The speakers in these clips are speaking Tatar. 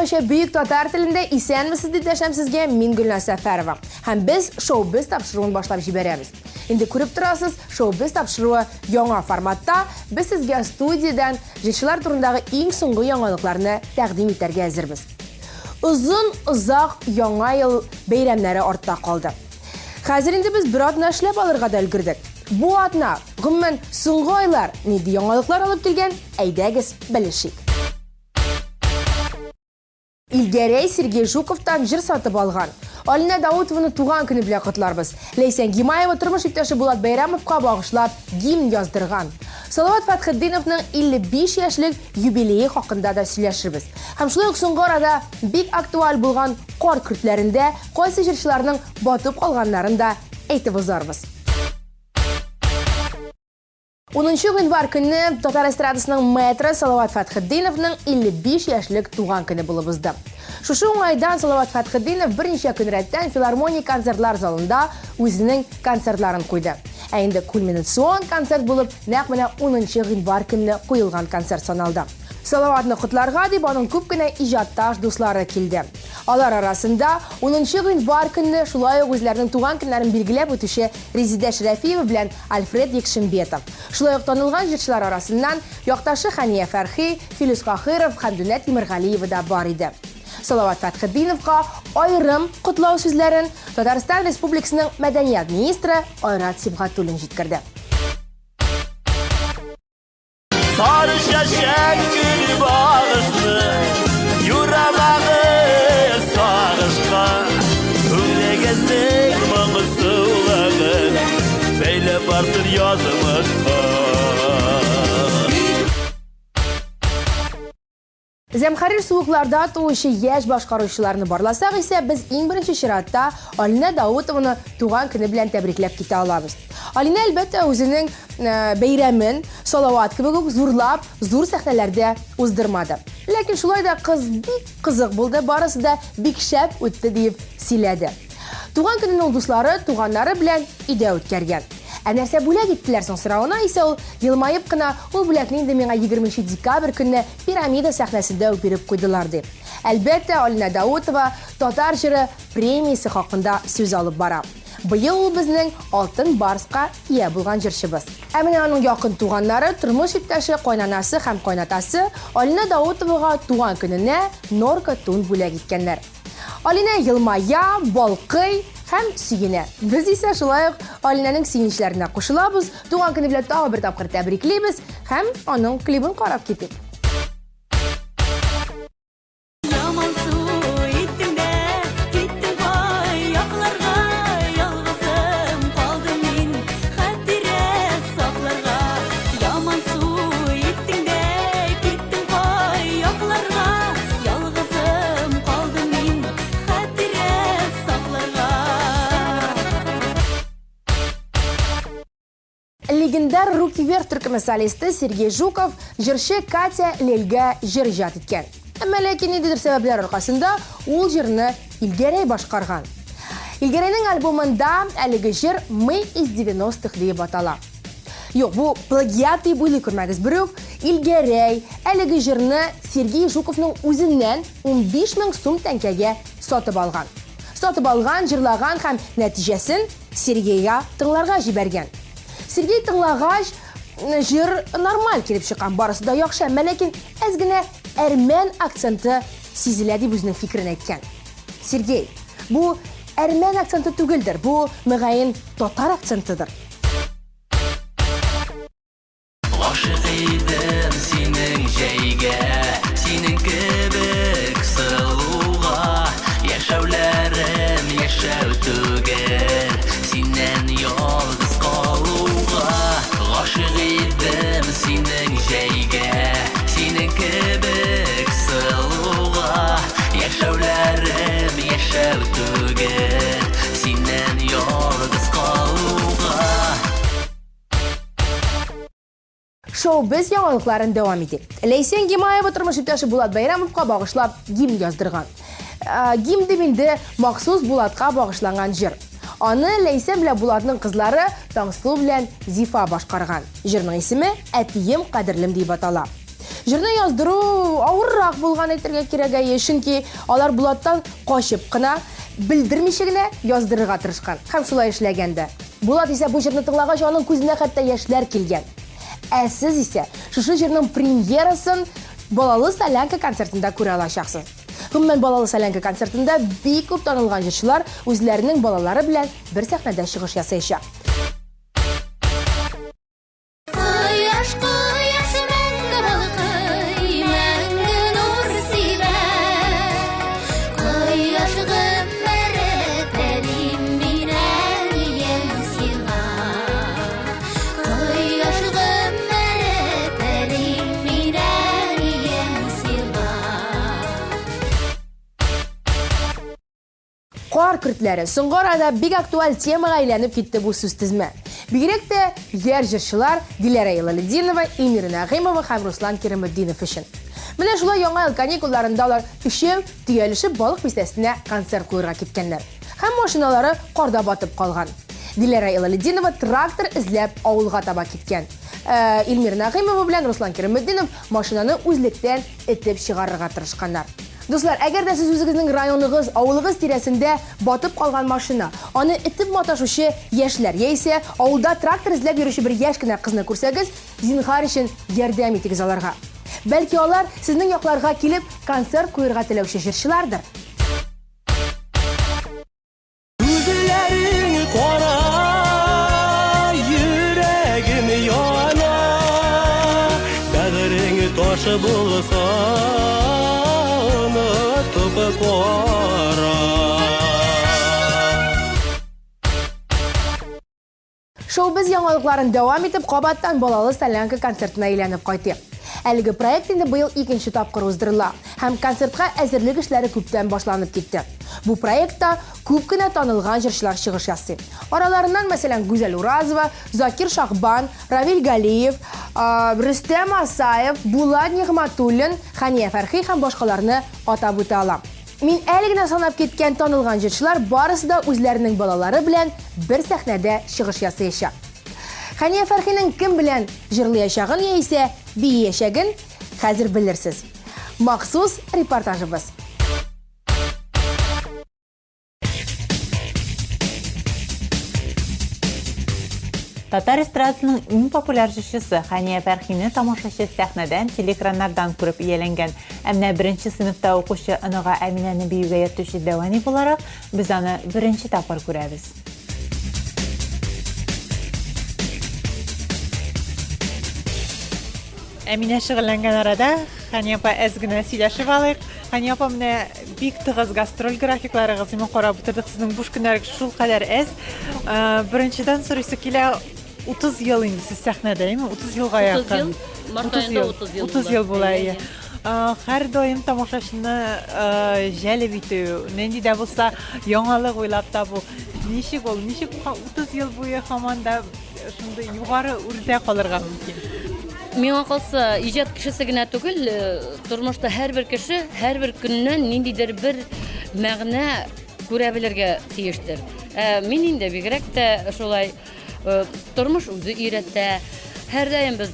Гадәттәгечә бөек татар телендә исәнмесез дип дәшәм сезгә, мин Гөлназ Сәфәрова. Һәм без Шоу-без тапшыруын башлап җибәрәбез. Инде күреп торасыз, Шоу-без тапшыруы яңа форматта. Без сезгә студиядән җырчылар турындагы иң соңгы яңалыкларны тәкъдим итәргә әзербез. Озын озак Яңа ел бәйрәмнәре артта калды. Хәзер инде без бер атна эшләп алырга да өлгердек. Бу атна, гомумән, соңгы айлар нинди яңалыклар алып килгән, әйдәгез, белешик. Илгәрәй Сергей Жуковтан җыр сатып алган. Алинә Даутованы туган көне белән котларбыз. Ләйсән Гимаева тормыш иптәше Булат Бәйрәмовка багышлап гимн яздырган. Салават Фәтхетдиновның 55 яшьлек юбилее хакында да сөйләшербез. Һәм шулай ук соңгы арада бик актуаль булган кар көртләрендә кайсы җырчыларның батып калганнарын да әйтеп узарбыз. Унынчы гыйнвар көнне татар эстрадасының мэтры Салават Фәтхетдиновның 55 яшьлек туган көне булып узды. Шушы уңайдан Салават Фәтхетдинов берничә көн рәттән филармония концертлар залында үзенең концертларын куйды. Ә инде кульминацион концерт булып нәкъ менә унынчы гыйнвар көнне куелган концерт саналды. Салаватны котларга дип аның күп кенә иҗатташ дуслары килде. Алар арасында унынчы гыйнвар көнне шулай ук үзләренең туган көннәрен билгеләп үтүче Резидә Шәрәфиева белән Альфред Якшимбетов. Шулай ук танылган җырчылар арасыннан якташы Хәния Фәрхи, Филүс Каһиров, Хәмдүнә Тимергалиева да бар иде. Салават Фәтхетдиновка аерым котлау сүзләрен Татарстан Республикасының мәдәният министры Айрат Сибгатуллин җиткерде. Сары чәчәк гөл багышлы, Юрамагы сагышка, Күңелегезнең моңсулыгын Бәйләп барсын язмышка. Зәмхәрир суыкларда туучы яшь башкаручыларны барласак исә, без иң беренче чиратта Алинә Даутованы туган көне белән тәбрикләп китә алабыз. Алинә, әлбәттә, үзенең э, бәйрәмен Салават кебек үк зурлап, зур сәхнәләрдә уздырмады. Ләкин шулай да кыз бик кызык булды, барысы да бик шәп үтте диеп сөйләде. Туган көнен ул дуслары, туганнары белән өйдә үткәргән. Ә нәрсә бүләк иттеләр соң соравына исә ул елмаеп кына, ул бүләкне инде миңа 20 декабрь көнне Пирамида сәхнәсендә үк биреп куйдылар, ди. Әлбәттә, Алинә Даутова Татар җыры премиясе хакында сүз алып бара. Быел ул безнең Алтын Барска ия булган җырчыбыз. Ә менә аның якын туганнары, тормыш иптәше, кайнанасы һәм кайнатасы Алинә Даутовага туган көненә норка тун бүләк иткәннәр. Алинә елмая, балкый һәм сөенә. Без исә шулай ук Алинәнең сөенечләренә кушылабыз, туган көне белән тагы бер тапкыр тәбриклибез һәм аның клибын карап китик. Ялгызым калдым мин, хәтирә сакларга. Легендар Руки вверх төркеме солисты Сергей Жуков җырчы Катя Лельгә җыр иҗат иткән. Әмма ләкин ниндидер сәбәпләр аркасында ул җырны Илгәрәй башкарган. Илгәрәйнең альбомында әлеге җыр Мы из 90-х диеп атала. Юк, бу плагиат дип уйлый күрмәгез. Берүк Илгәрәй әлеге җырны Сергей Жуковның үзеннән 15 мең сум тәңкәгә сатып алган. Сатып алган, җырлаган һәм нәтиҗәсен Сергейга тыңларга җибәргән. Сергей тыңлагач, җыр нормаль килеп чыккан, барысы да яхшы, әмма ләкин әз генә әрмән акценты сизелә дип үзенең фикерен әйткән. Сергей, бу әрмән акценты түгелдер, бу, мөгаен, татар акцентыдыр. Гашыйк идем синең җәйгә, синең кебек сылуга. Яшәүләрем яшәү түгел, синнән ялгыз калуга. Гашыйк идем синең җәйгә, синең кебек сылуга. Яшәүләрем яшәү түгел, синнән ялгыз калуга. Шоу-без яңалыкларын дәвам итик. Ләйсән Гимаева тормыш иптәше Булат Бәйрәмовка багышлап гимн яздырган. Э, гимн дип инде махсус Булатка багышланган җыр. Аны Ләйсән белән Булатның кызлары Таңсылу белән Зифа башкарган. Җырның исеме Әтием кадерлем дип атала. Җырны яздыру авыррак булган әйтергә кирәк, әйе, чөнки алар Булаттан качып кына, белдермичә генә яздырырга тырышкан һәм шулай эшләгән дә. Булат исә бу җырны тыңлагач, аның күзенә хәтта яшьләр килгән. Ә сез исә шушы җырның премьерасын Балалы солянка концертында күрә алачаксыз. Гомумән, Балалы солянка концертында бик күп танылган җырчылар үзләренең балалары белән бер сәхнәдә чыгыш ясаячак. Кояш, кояш мәңге балкый, мәңге нур сибә. Кояш гомере телим мин әнием сиңа. Кояш гомере телим мин әнием сиңа. Кар көртләре. Соңгы арада бик актуаль темага әйләнеп китте бу сүзтезмә. Бигрәк тә яшь җырчылар Диләрә Илалетдинова, Эльмира Нәгыймова һәм Руслан Кираметдинов өчен. Менә шулай яңа ел каникулларында алар өчәү төялешеп Балык бистәсенә концерт куерга киткәннәр. Һәм машиналары карда батып калган. Диләрә Илалетдинова трактор эзләп авылга таба киткән. Ә Эльмира Нәгыймова белән Руслан Кираметдинов машинаны үзлектән этеп чыгарырга тырышканнар. Дуслар, әгәр дә сез үзегезнең районыгыз, авылыгыз тирәсендә батып калган машина, аны этеп маташучы яшьләр, яисә авылда трактор эзләп йөрүче бер яшь кенә кызны күрсәгез, зинһар өчен ярдәм итегез аларга. Бәлки алар сезнең якларга килеп концерт куерга теләүче җырчылардыр. Күзләрең кара, йөрәгем яна, бәгырең таш булса, онытып кара. Шоу-біз яңалыкларын дәвам итеп, кабаттан Балалы солянка концертына әйләнеп кайтыйк. Әлеге проект инде быел икенче тапкыр уздырыла һәм концертка әзерлек эшләре күптән башланып китте. Бу проектта күп кенә танылган җырчылар чыгыш ясый. Араларыннан, мәсәлән, Гүзәл Уразова, Закир Шахбан, Равил Галиев, Рөстәм Асаев, Булат Нигъматуллин, Хәния Фәрхи һәм башкаларны атап үтә алам. Мин әле генә санап киткән танылган җырчылар барысы да үзләренең балалары белән бер сәхнәдә чыгыш ясаячак. Хәния Фәрхинең кем белән җырлаячагын яисә биеячәген хәзер белерсез. Махсус репортажыбыз. Татар эстрадасының иң популяр җырчысы Хәния Фәрхине тамашачы сәхнәдән, телеэкраннардан күреп ияләнгән. Ә менә беренче сыйныфта укучы оныга Әминәне биюгә йөртүче дәү әни буларак, без аны беренче тапкыр күрәбез. Әминә шөгыльләнгән арада Хәния апа әз генә сөйләшеп алыйк. Хәния апа, менә бик тыгыз гастроль графикларыгыз, мин карап утырдык, сезнең буш көннәрегез шул кадәр әз. Беренчедән сорыйсы килә, 30 ел инде сез сәхнәдә, әйме? 30 елга 30 ел, якын. март аенда 30 ел 30 була. ел була, Әйе, әйе. Һәр даим тамашачыны җәлеп итү, нинди дә булса яңалык уйлап табу. Ничек ул? Ничек 30 ел буе һаман да шундый югары үрдә калырга мөмкин? Миңа калса, иҗат кешесе генә түгел, тормышта һәрбер кеше һәрбер көннән ниндидер бер мәгънә күрә белергә тиештер. Мин инде бигрәк тә шулай, тормыш үзе өйрәтә. Һәрдаим без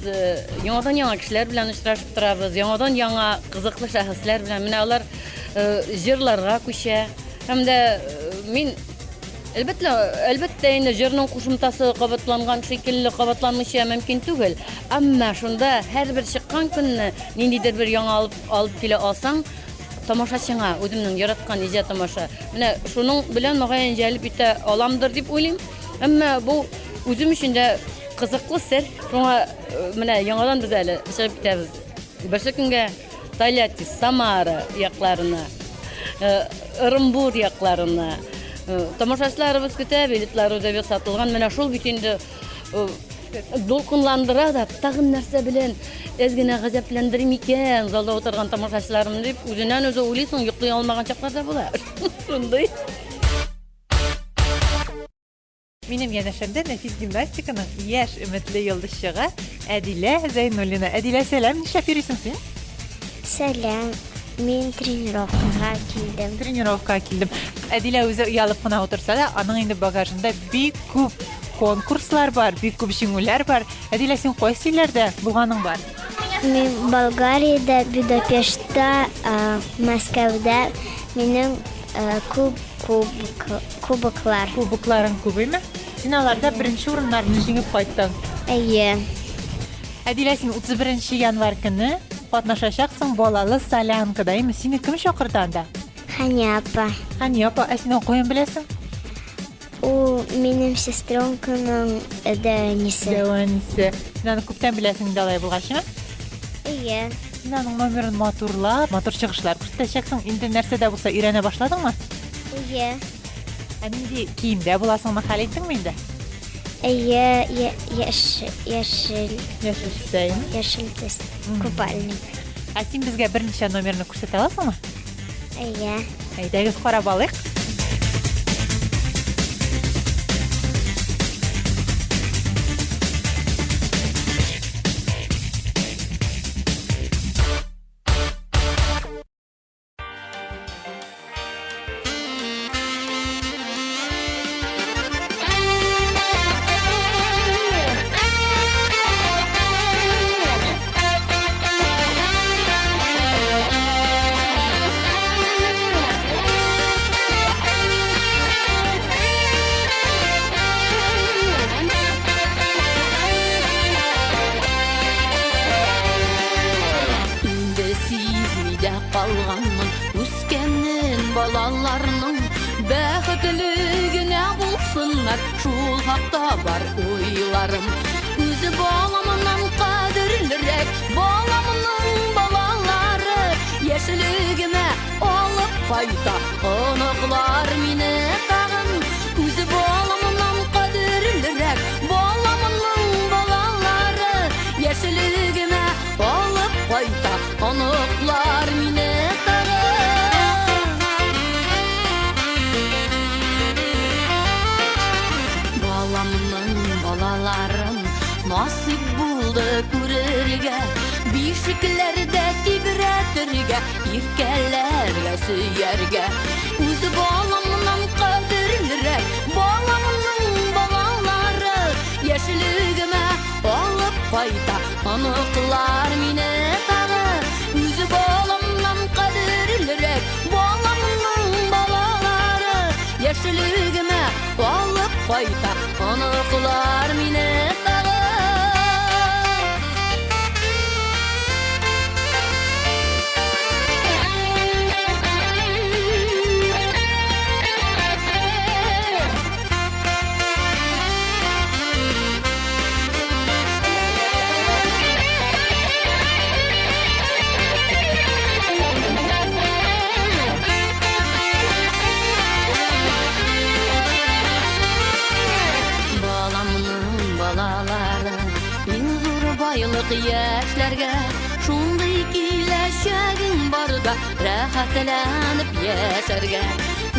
яңадан яңа кешеләр белән очрашып торабыз, яңадан яңа кызыклы шәхесләр белән. Менә алар җырларга күчә. Һәм дә мин әлбәттә, әлбәттә инде җырның кушымтасы кабатланган шикелле кабатланмыйча мөмкин түгел. Әмма шунда һәрбер чыккан көнне ниндидер бер яңа алып килә алсаң, тамашачыңа, үземнең яраткан иҗат тамаша. Менә шуның белән мөгаен җәлеп итә аламдыр дип уйлыйм. Әмма бу үзем өчен дә кызыклы сер. Шуңа менә яңадан без әле чыгып китәбез. Берсе көнгә Тольятти, Самара якларына, Ырымбур якларына. Тамашачыларыбыз көтә, билетлар үзе сатылган. Менә шул бит инде дулкынландыра да, тагын нәрсә белән әз генә гаҗәпләндерим икән залда утырган тамашачыларым дип, үзеннән үзе уйлыйсың, йоклый алмаган чаклар да була. Шундый. Минем янәшәмдә нәфис гимнастиканың яшь өметле йолдызчыгы Әдилә Зәйнуллина. Әдилә, сәлам, нишләп йөрисең син? Сәлам, мин тренировкага килдем. Тренировкага килдем. Әдилә үзе оялып кына утырса да, аның инде багажында бик күп конкурслар бар, бик күп җиңүләр бар. Әдилә, син кайсы илләрдә булганың бар? Мин Болгариядә, Будапештта, Мәскәүдә минем күп кубоклар. Кубокларың күбеме? Син аларда беренче урыннарны җиңеп кайттың. Әйе. Әдилә, син 31 январь көнне катнашачаксың балалы солянкада, әйме? Сине кем чакырды анда? Хәния апа. Хәния апа, ә син аны каян беләсең? Ул минем сестренканың дәү әнисе. Дәү әнисе. Син аны күптән беләсең инде алай булгач, ә? Әйе. Син аның номерын матурлап, матур чыгышлар күрсәтәчәксең. Инде нәрсә дә булса өйрәнә башладыңмы? Әйе. Ә нинди киемдә буласыңны хәл иттеңме инде? Әйе, яшел. Яшел төстә, әйеме? Яшел төс, купальник. Ә син безгә берничә номерны күрсәтә аласыңмы? Әйе. Әйдәгез карап алыйк. Инде сизми дә калганмын үскәнен балаларның бәхетле генә булсыннар шул хакта бар уйларым үзе баламнан кадерлерәк баламның балалары яшьлегемә алып кайта оныклар мине тагын үзе баламнан кадерлерәк баламның балалары яшьлегемә алып кайта оныклар мине тагын. Баламның балаларын насыйп булды күрергә, бишекләрдә тибрәтергә, иркәләргә, сөяргә. Үз баламнан кадерлерәк, баламның балалары яшьлегемә алып кайта, оныклар мине тагы. Үз баламнан кадерлерәк, баламның балалары яшьлегемә алып кайта, оныклар мине тагы. Баламның балалары иң зур байлык яшьләргә, шундый киләчәгең барда рәхәтләнеп яшәргә.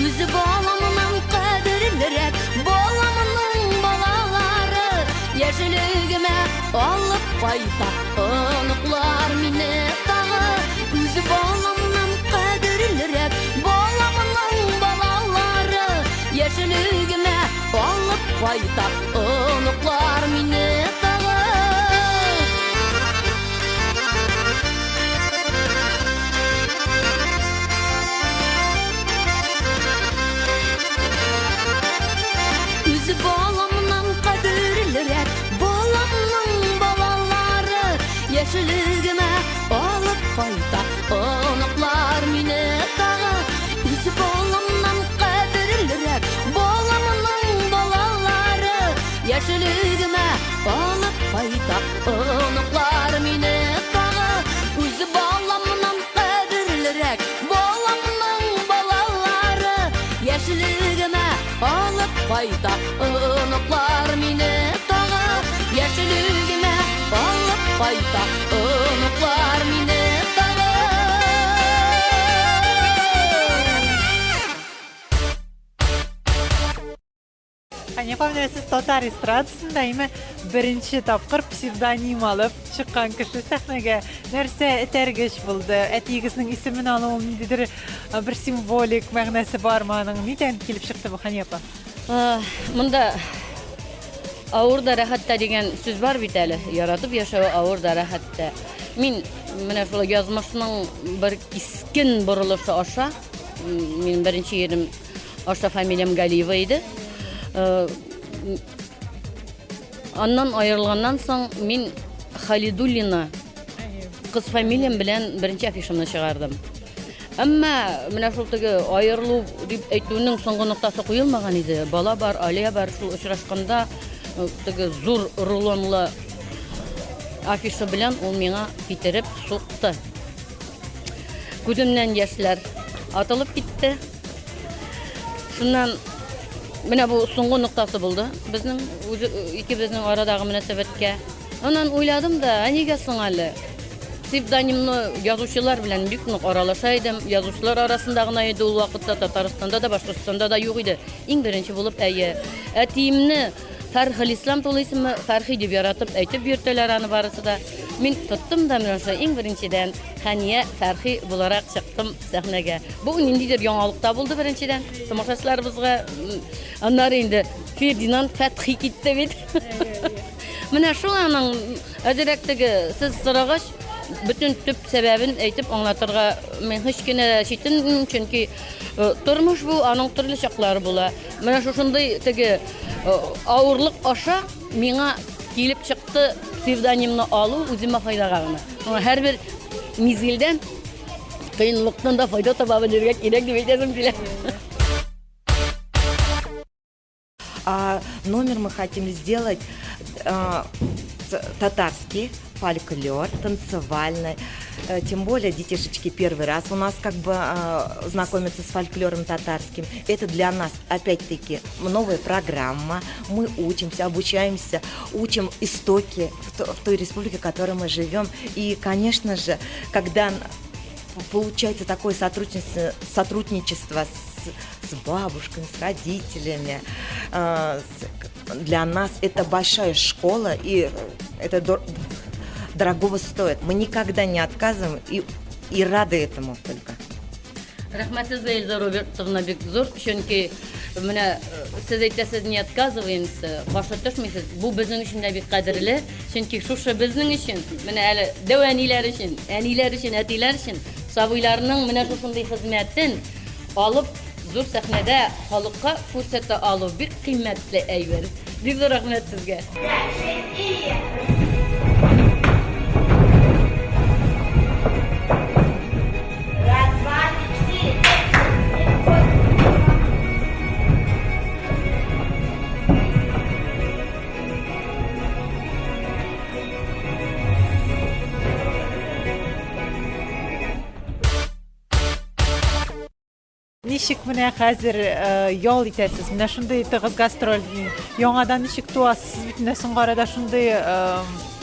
Үз баламнан кадерлерәк, баламның балалары яшьлегемә алып кайта, оныклар мине тагы. Үз баламнан кадерлерәк, баламның балалары яшьлегемә алып кайта, оныклар мине тагы. Үз баламнан кадерлерәк, баламның балалары яшьлегемә алып кайта, оныклар мине тагы. Үз баламнан кадерлерәк, баламның балалары яшьлегемә алып кайта, оныклар мине тагы. Үз баламнан кадерлерәк, баламның балалары яшьлегемә алып кайта, оныклар мине тагы. Яшьлегемә алып кайта, оныклар мине тагы. Хәния апа, менә сез татар эстрадасында әйме беренче тапкыр псевдоним алып чыккан кеше сәхнәгә. Нәрсә этәргеч булды? Әтиегезнең исемен алуы ниндидер бер символик мәгънәсе бармы аның? Нидән килеп чыкты бу, Хәния апа? Монда авыр да рәхәт тә дигән сүз бар бит әле. Яратып яшәү авыр да рәхәт тә. Мин менә шулай язмышның бер кискен борылышы аша, минем беренче ирем аша фамилиям Галиева иде. Аннан аерылганнан соң мин Халидуллина кыз фамилиям белән беренче афишамны чыгардым. Әмма менә шул теге аерылу дип әйтүнең соңгы ноктасы куелмаган иде. Бала бар, Алия бар, шул очрашканда теге зур рулонлы афиша белән ул миңа китереп сукты. Күземнән яшьләр атылып китте. Шуннан менә бу соңгы ноктасы булды безнең үзе икебезнең арадагы мөнәсәбәткә. Аннан уйладым да, ә нигә соң әле? Псевдонимны язучылар белән бик нык аралаша идем. Язучылар арасында гына иде ул вакытта, Татарстанда да, Башкортстанда да юк иде. Иң беренче булып, әйе, әтиемне Фәрхелислам тулы исеме Фәрхи дип яратып әйтеп йөртәләр аны барысы да. Мин тоттым да менә шулай иң беренчедән Хәния Фәрхи буларак чыктым сәхнәгә. Бу ниндидер яңалык та булды беренчедән тамашачыларыбызга. Аннары инде Фердинанд Фәтхи китте бит. Менә шул аның әзерәк теге сез сорагач, бөтен төп сәбәбен әйтеп аңлатырга мин һич кенә дә читен, чөнки тормыш бу, аның төрле чаклары була. Менә шушындый теге авырлык аша миңа килеп чыкты псевдонимны алу үземә файдага гына. Шуңа һәрбер мизгелдән кыенлыктан да файда таба белергә кирәк дип әйтәсем килә. А номер мы хотим сделать татарский фольклор, танцевальный. Тем более детишечки первый раз у нас как бы знакомятся с фольклором татарским. Это для нас, опять-таки, новая программа. Мы учимся, обучаемся, учим истоки в той республике, в которой мы живем. И, конечно же, когда получается такое сотрудничество с бабушками, с родителями, для нас это большая школа, и это дорогого стоит. Мы никогда не отказываем и рады этому только. Рәхмәт сезгә, Эльза Робертовна, бик зур, чөнки менә сез әйтәсез, не отказываемся, каршы төшмисез. Бу безнең өчен дә бик кадерле, чөнки шушы безнең өчен, менә әле дәү әниләр өчен, әниләр өчен, әтиләр өчен сабыйларның менә шушындый хезмәтен алып зур сәхнәдә халыкка күрсәтә алу бик кыйммәтле әйбер. Бик зур рәхмәт сезгә. Ничек менә хәзер ял итәсез? Менә шундый тыгыз гастроль, яңадан ничек туасыз? Сез бит менә соңгы арада шундый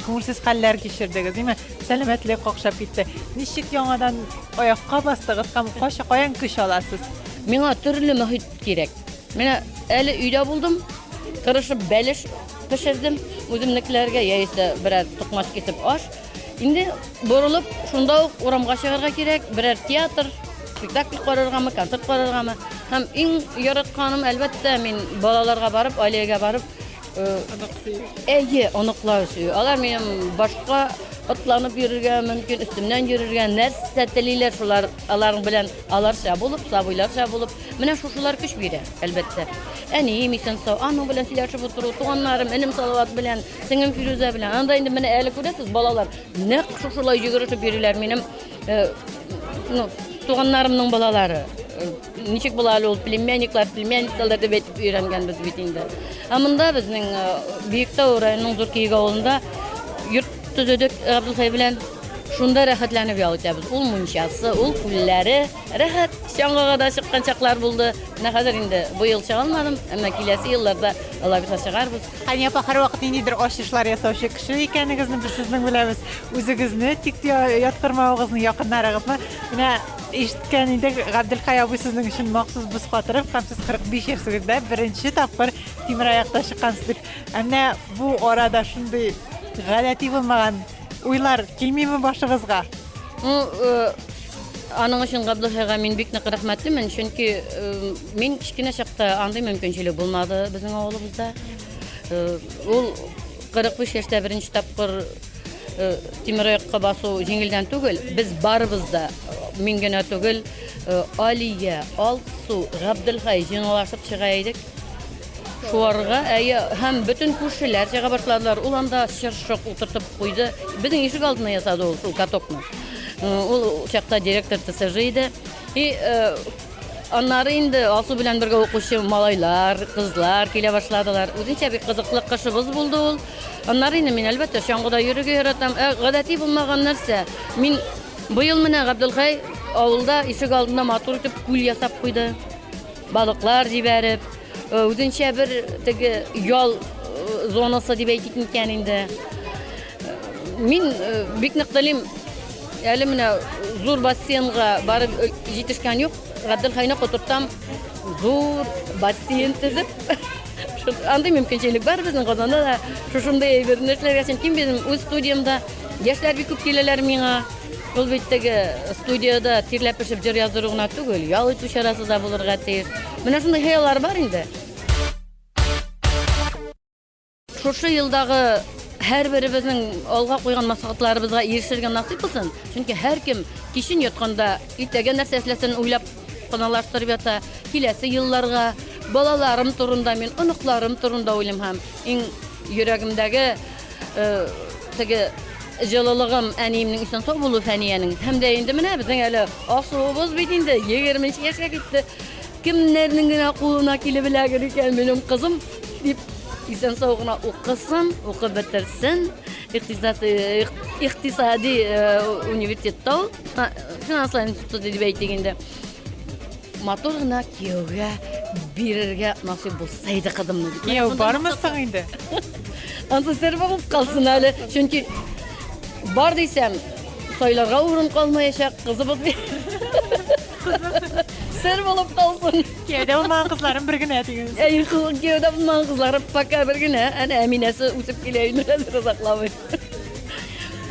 күңелсез хәлләр кичердегез, димме? Сәламәтлек какшап китте. Ничек яңадан аякка бастыгыз һәм кайчан каян көч аласыз? Миңа төрле мохит кирәк. Менә әле өйдә булдым, тырышып бәлеш пешердем үземнекеләргә, яисә берәр токмач кисеп аш. Инде борылып, шунда ук урамга чыгарга кирәк, берәр театр, спектакль караргамы, концерт караргамы. Һәм иң яратканым, әлбәттә, мин балаларга барып, Алиягә барып, әйе, оныклар сөю. Алар минем башка атланып йөрергә мөмкин, өстемнән йөрергә, нәрсә телиләр, шулар алар белән аларча булып, сабыйларча булып, менә шушылар көч бирә, әлбәттә. Әнием исән-сау, аның белән сөйләшеп утыру, туганнарым, энем Салават белән, Сеңлем Фирүзә белән. Анда инде менә әле күрәсез, балалар нәкъ шушылай йөгерешеп йөриләр минем, ну, туганнарымның балалары. Ничек була әле ул племянниклар, племянницалар дип әйтеп өйрәнгәнбез бит инде. Ә монда безнең Биектау районының Зур Киек авылында йорт төзедек Габделхәй белән. Шунда рәхәтләнеп ял итәбез. Ул мунчасы, ул күлләре. Рәхәт. Чаңгыга да чыккан чаклар булды. Менә хәзер инде быел чыга алмадым, әмма киләсе елларда Алла бирса чыгарбыз. Хәния апа, һәрвакыт ниндидер ачышлар ясаучы кеше икәнегезне без сезнең беләбез. Үзегезне тик яткырмавыгызны, якыннарыгызны. Менә ишеткән идек, Габделхәй абый сезнең өчен махсус боз катырып, һәм сез 45 яшегездә беренче тапкыр тимераякта чыккансыз дип. Ә менә бу арада шундый гадәти булмаган уйлар килмиме башыгызга? Ну, аның өчен Габдулхайга мин бик нык рәхмәтлемен, чөнки мин кечкенә чакта андый мөмкинчелек булмады безнең авылыбызда. Ул 45 яшьтә беренче тапкыр Тимераякка басу җиңелдән түгел. Без барыбыз да, мин генә түгел, Алия, Алсу, Габделхай җыйналашып чыга идек. Шуарга, әйе, һәм бөтен күршеләр чыга башладылар. Ул анда чыршы утыртып куйды. Безнең ишек алдына ясады ул шул катокны. Ул чакта директор ТСЖ иде. И аннары инде Алсу белән бергә укучы малайлар, кызлар килә башладылар. Үзенчә бик кызыклы кышыбыз булды ул. Аннары инде мин, әлбәттә, чаңгыда йөрергә яратам. Ә гадәти булмаган нәрсә. Мин быел менә Габделхәй авылда ишек алдында матур итеп күл ясап куйды. Балыклар җибәреп, үзенчә бер теге ял зонасы дип әйтик микән инде. Мин бик нык телим, әле менә зур бассейнга барып җитешкән юк. Габделхәйне котыртам, зур бассейн төзеп. Андый мөмкинчелек бар безнең Казанда да шушындый әйберне эшләргә. Чөнки минем үз студиямдә яшьләр бик күп киләләр миңа. Ул бит теге студияда тирләп пешеп җыр яздыру гына түгел, ял итү чарасы да булырга тиеш. Менә шундый хыяллар бар инде. Шушы елдагы һәрберебезнең алга куйган максатларыбызга ирешергә насыйп булсын. Чөнки һәркем кичен ятканда иртәгә нәрсә эшләсен уйлап планлаштырып ята. Киләсе елларга балаларым турында мин, оныкларым турында уйлыйм һәм иң йөрәгемдәге теге җылылыгым әниемнең исән сау булу Фәниянең. Һәм дә инде менә безнең әле Асуыбыз бит инде 20 яшькә китте. Кемнәрнең генә кулына килеп эләгер икән минем кызым дип исән сау гына укысын, укып бетерсен. Икътисади, икътисади университетта ул, финанслар институты дип әйтик инде. Матур гына кияүгә бирергә насыйп булса иде кызымны дип. Кияү бармы соң инде? Ансы сер булып калсын әле. Чөнки бар дисәм, сайларга урын калмаячак, кызыбыз бит. Сер булып калсын. Кияүдә булмаган кызларым бер генә дигән. Әй, кияүдә булмаган кызларым пока бер генә. Әнә Әминәсе үсеп килә инде, хәзер озакламый.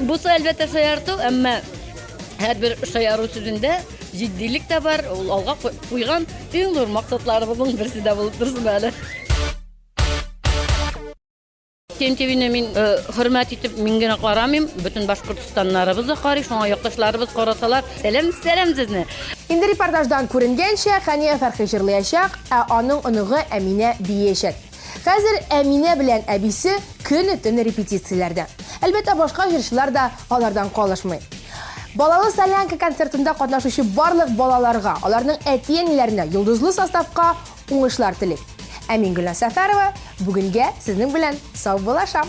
Бусы, әлбәттә, шаярту, әмма һәрбер шаяру сүзендә җитдилек тә бар. Ул алга куйган иң зур максатларыбызның берсе дә булып торсын әле. ТНТВ-не мин хөрмәт итеп мин генә карамыйм, бөтен Башкортстаннарыбыз да карый, шуңа якташларыбыз карасалар, сәлам, сәлам сезне. Инде репортаждан күренгәнчә, Хәния Фәрхи җырлаячак, ә аның оныгы Әминә биеячәк. Хәзер Әминә белән әбисе көне-төне репетицияләрдә. Әлбәттә, башка җырчылар да алардан калышмый. Балалы солянка концертында катнашучы барлык балаларга, аларның әти-әниләренә йолдызлы составка уңышлар телим. Ә мин Гөлназ Сәфәрова бүгенгә сезнең белән саубуллашам.